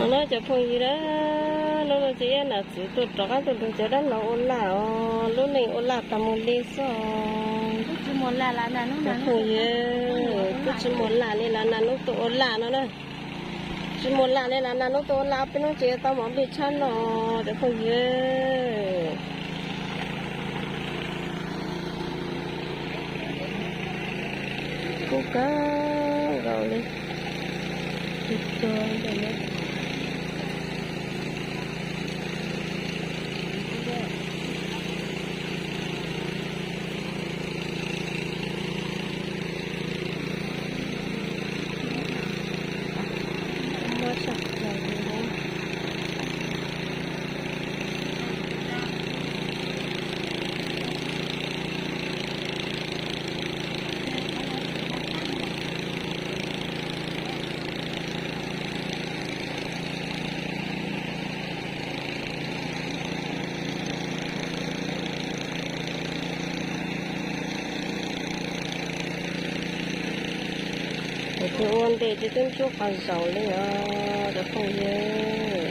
No cov phooj ywg na, hnub no ces ib nam txiv tuaj rov qab tuaj nrog cov dab laug ua laj os, lub neej ua laj tas mus li xwb os. Cov phooj ywg, twb tsis muaj laj li las nas hnub tuaj ua laj no na. Tsis muaj laj li las nas hnub tuaj ua laj, peb hnub ces yuav tau mov nplej tshab no cov phooj ywg. Kub kawg nkaus li. Tus tuag ntawm no. Ces ua ntej ces twb ntsuab qhov zaus li os cov phooj ywg.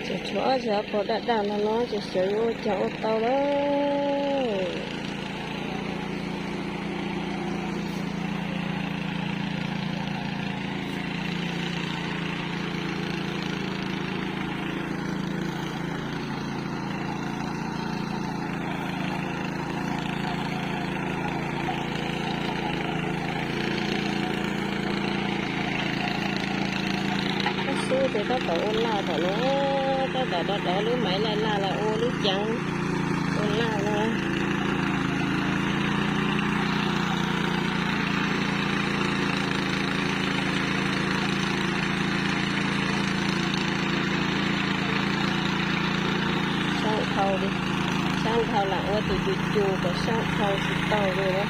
Ces tshuav ob zag pog daj daj no no ces xyov yuav ua cas ua tau lawm. Koj xub ces tab tom ua laj tom no, tab tom dov dov lub maiv laj laj los ua lub ceev ua laj no. Saab dhau li, saab dhau lam ua tus cus cus kom saab dhau tsis tau li na.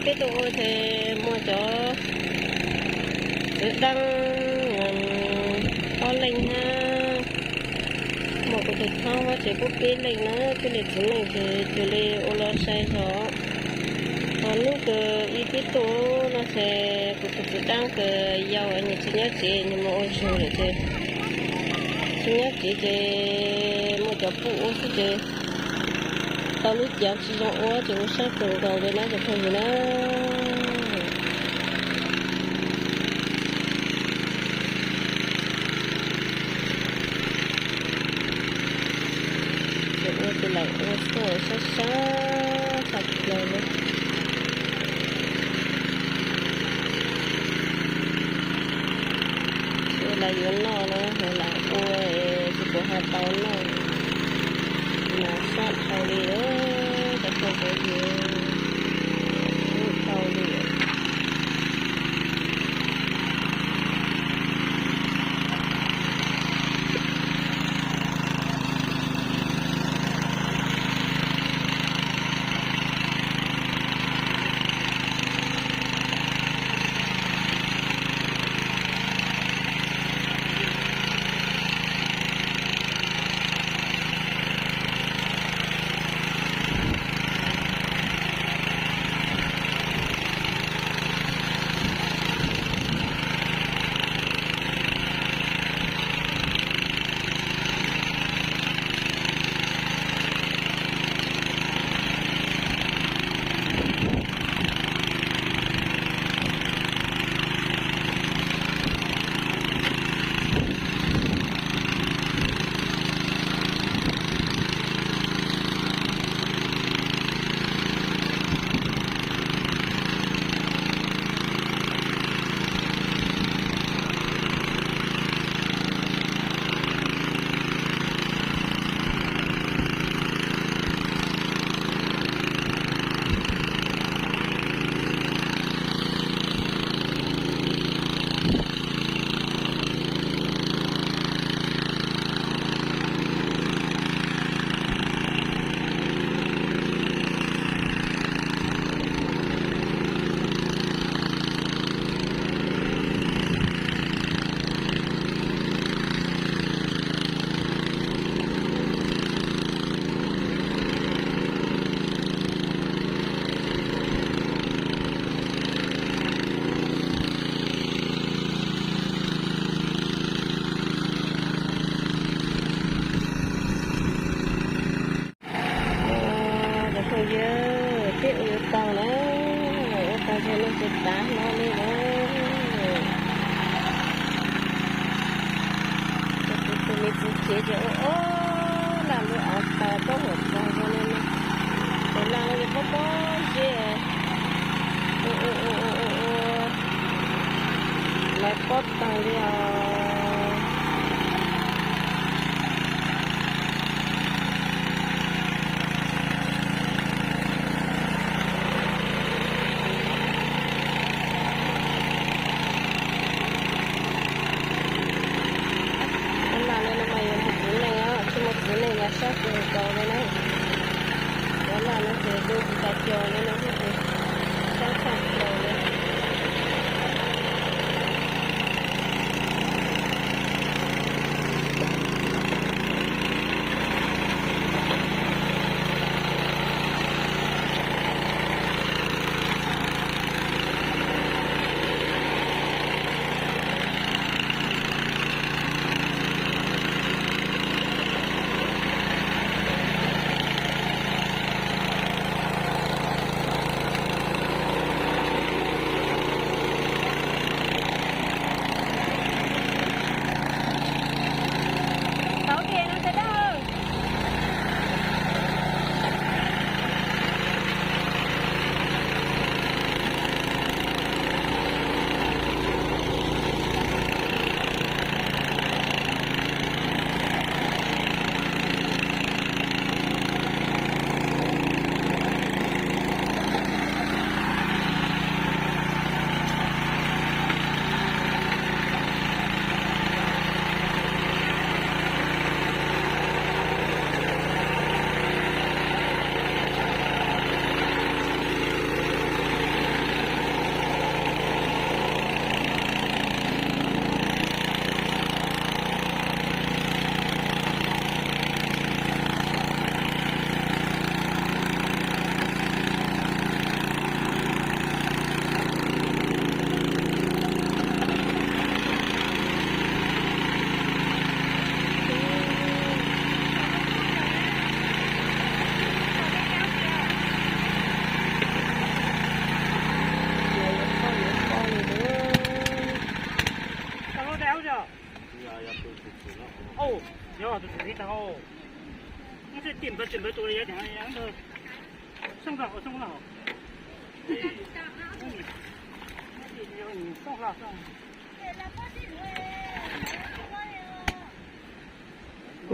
Peb tuaj ua ces muaj cov txiv deeb ob leeg hab, muaj kuv tus thoob hab ces pub peb leeg na, peb leeg txiv neej ces cia li ua los sai zog. Thaum nub kws ib peb tuaj no ces kuv tus txiv deeb kws yau nws tsis nyob tsev, nws mus ua zug lawm ces tsis nyob tsev ces muaj cov pub ua xwb ces tau lub cav tsis zoo ua ces ua sab kawg nkaus li na cov phooj ywg na. Ces ua ces lam ua xwb sab sab tshaj plaws li. Ua lam yuav noj na, lam ua tsis pum has tau noj, mas sab dhau li, cov phooj ywg, sab dhau li. Cov phooj ywg, peb ua yuav tau na, ua tau ces noj ces tav hlo li na. Cov kuv tus me txiv cev ces ua ua laj lub av taws pob huam txog zoo li no. Tus laj no ces pob pob zeb, ua ua ua ua ua lawv pob taws li os. Tus laj no mas yuav mus txiv neej, tsis muaj txiv neej mas sab kawg nkaus li na. Tus laj no ces du tsis tas cos li no thiab ces sab tshaj plaws li.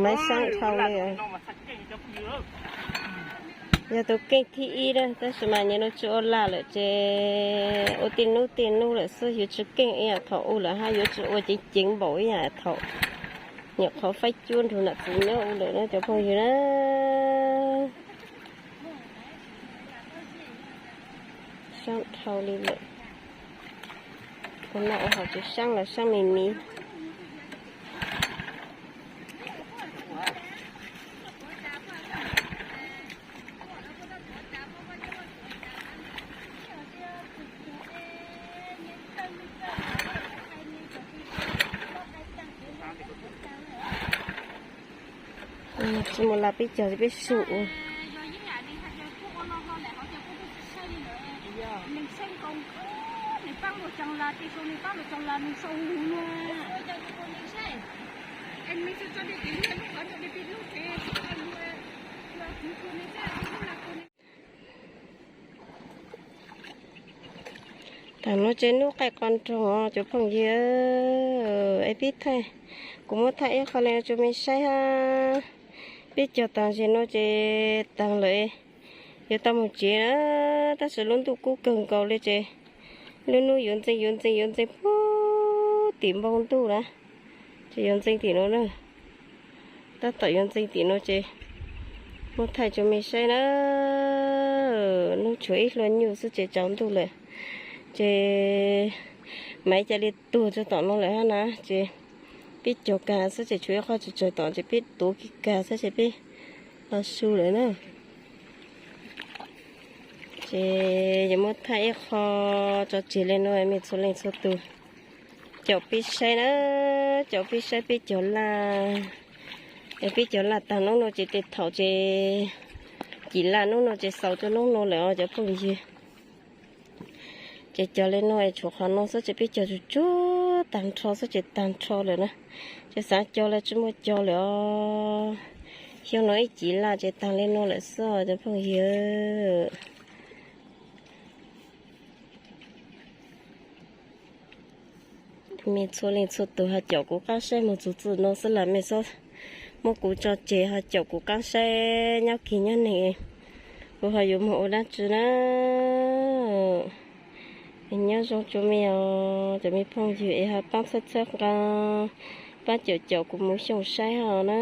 Maiv xab dhau li. Yog tus keej thib ib na, tab sis mas nim no tsis ua laj lawm ces ua tej hnub tej hnub lawm xwb, yuav tsis keej ib yam thaum ub lawm hab yuav tsis ua ceev ceev npaum ib yam thaum nyuam qhuav faib cuab nrug nam txiv nyob ua lawm na cov phooj ywg na. Sab dhau li lawm. Ua no ua hauv tsis sab los sab me me. Tsis mus laj peb cog peb su ua. Taag nuav ces nub qaij qos nroog os cov phooj ywg, es peb thaij, kuv muab thaij ib qho le tso mej saib hab. Peb cog taag zig nuav ces taag lawm, yuav tau moog tsev na, tab sis lub ntuj kub kawg nkaus le ces lub nub yuav ntxeeg yuav ntxeeg yuav ntxeeg puag tim npoo ntuj na, ces yuav ntxeeg tim nuav na. Tab tom yuav ntxeeg tim nuav ces muab thaij tso mej saib na. Nub tshuav ib hlua nyuj xwb ces tsaus ntuj lawm, ces maiv ca le tuag tso tom nuav lawm hab na, ces peb cog kag xwb ces tshuav ib qho tsawg tsawg tom ces peb tuav kiag kag xwb ces peb los su lawm na. Ces yuav muab thaij ib qho tso tseg le nuav mej txhua leej txhua tug, caum peb saib na, caum peb saib peb cog laj. Es peb cog laj taag nub nuav ces tej thaum ces cim laj nub nuav ces xaus rua nub nuav lawm os cov phooj ywg. Ces cog le nuav es tshuav qhov nuav xwb ces peb cog tsuag tsuag taag nrho xwb ces taag nrho lawm na. Ces xav cog le tsi muaj cog lawm os. Xyoo nuav ib cim laj ces taag le nuav lawm xwb cov phooj ywg. Mej txhua leej txhua tug ho caum kuv qaab saib moog txug txij nuav xwb las mej txhob muab kuv tso tseg ho caum kuv qaab saib nyob kis nyob neeg, kuv ho yuav moog ua dlaab tsi na. Nyob zoo tsua mej os cov mej phooj ywg es ho paab txhawb txhawb nqaa, paab caum caum kuv Mus Xyooj saib ho na.